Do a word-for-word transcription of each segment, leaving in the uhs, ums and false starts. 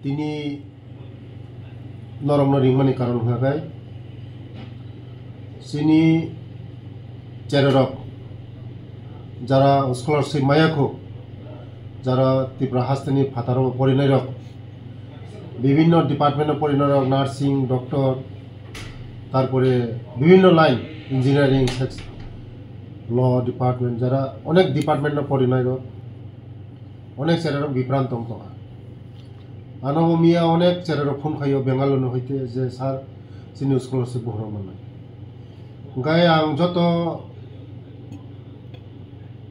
Tini norokno ringmani karon hwnkha khe chini chererok jara scholarship maya kho, jara Tripura hasteni phataro porinairok, bibhinno department o porinairok, nursing, doctor, tarpore bibhinno line, engineering, sex, law department, jara onek department o porinairok, onek chererok bibranto wng tongkha. Ano miya onek chererok phone khaio Bangalore no hoite je, "Sir, chini scholarship bohrok manai." Hwnkhe ang joto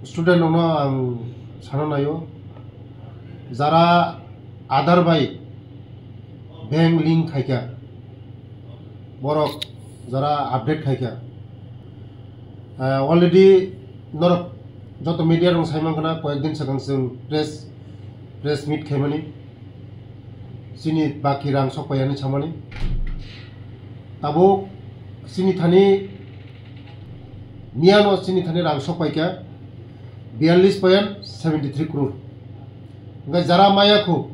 student rokno ang sana naio, jara Aadhaar bai bank link khaikha, borok jara update khaikha, ah, already norok joto media rok saiman khna koyek din swkang chwng press, press meet khaimani, chini baki rang sok paiyani samani. Tabuk chini thani, miyano chini thani rang sok paikha biyallis point seventy three crore. Hwnkhe jara maya kho,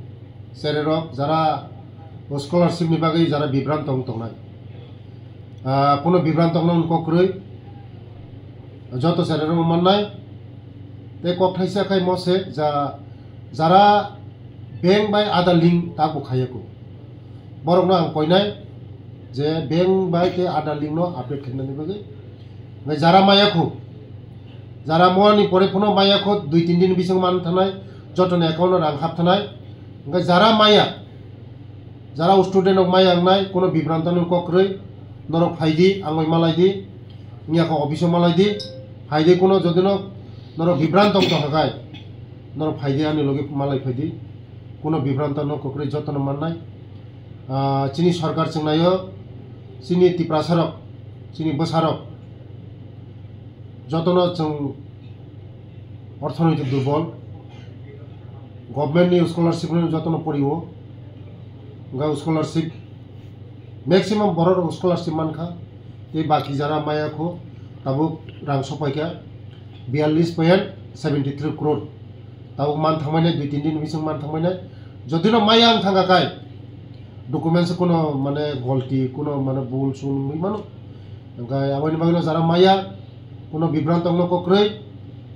chererok jara scholarship ni bagwi jara bibranto wng tongnai, ah, kuno bibranto wngna wng kok kwrwi, joto chererok mannai. Tei kok thaisa khai mo se ja, jara bank bai Aadhaar link tabuk khaiya kho. Borokno ang koinai je bank bai tei Aadhaar link no update khainani bagwi. Hwnkhe jara maya kho, jara moani pore phano maya kho, dui tin din bising man thanai, jotoni account o rang hap thanai. Hwnkhe jara maya, jara student rok maya wngnai, kuno bibranto ni kok kwrwi, norok phaidi, ang bai malai di, wngya kha office o malai di, phaidi, kuno jodi no norok bibranto wng tongkha khai, norok phaidi, ani logi malai phaidi, kuno bibranto no kok kwrwi jotono mannai. Ah, chini sorkar chwngnaio, chini Tiprasa rok, chini bwsa rok, jotono chwng orthonoitik durbol, government ni scholarship no jotono porio, hwnkhe scholarship, maximum borok rok scholarship mankha, tei baki jara maya kho, tabuk rang sopaikha biyallis point seventy three crore, tabuk man thangmani, dui tin din bising man thangmani, jodi no maya wng thangkha khai, documents kuno mane golti, kuno mane bul sul wngwi mano. Hwnkhe aboni bagwino jara maya, kuno bibranto wngno kok kwrwi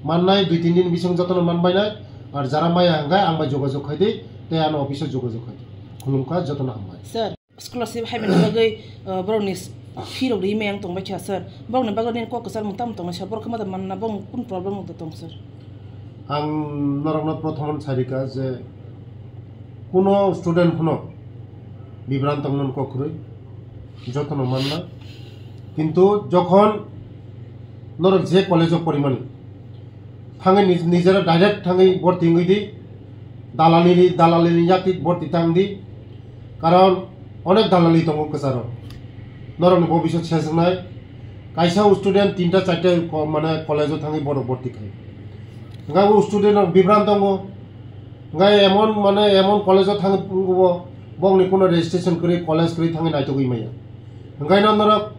mannai, dui tin din bising jotono manbainai. Ar jara maya hwnkhe ang bai jogajog khaidi, tei ano office o jogajog khaidi. Khulumkha, jotono hambai. Sir, scholarship haimani bagwi, uh, borokni fee rok ri maya wng tongbai kha, sir. Borokni bagwi nini kok kwchar mung tamo tongnai, sir? Borok khe ma da manna, borok kunu problem rok da tong, sir? Ang norokno prothomon sarikha je kuno student phano bibranto wngmani kok kwrwi, jotono manna. Kintu jokhon norok je college o porimani, thangwi nij-, nijera direct thangwi borti wngwi di, dalali, dalalini yakti borti tang di, karon onek dalali tongo kwcharo, norokni bobiswt sejwnai. Kaisa student tinta charta ko-, mane college o thangwi borok borti khai. Hwnkhe o student rok bibran tongo. Hwnkhe emon mane emon college o thangwi bo, bongni kuno registration kwrwi, college kwrwi thangwi naitugwi maya. Hwnkhe no norok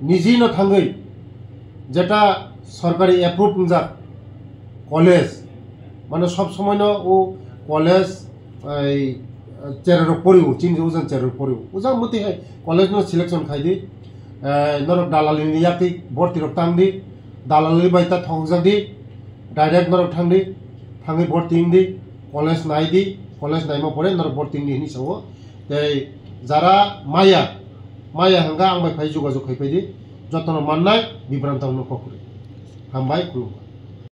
nijino thangwi jeta sorkari approve wngjak college, mane sob somoi no o college, ei, chererok porio, chini ujang chererok porio. Ujang muti hai college no selection khai di. Eh, norok dalalini yakti borti rok tang di, dalali bai ta thokjak di, direct norok thang di, thangwi borti wng di, college nai di, college naima pore norok borti wng di hinwi sao. Tei jara maya, maya hwnkha ang bai phai jogajog khai phai di, jotono mannai, bibranto no kok kwrwi. Hambai, khulumkha.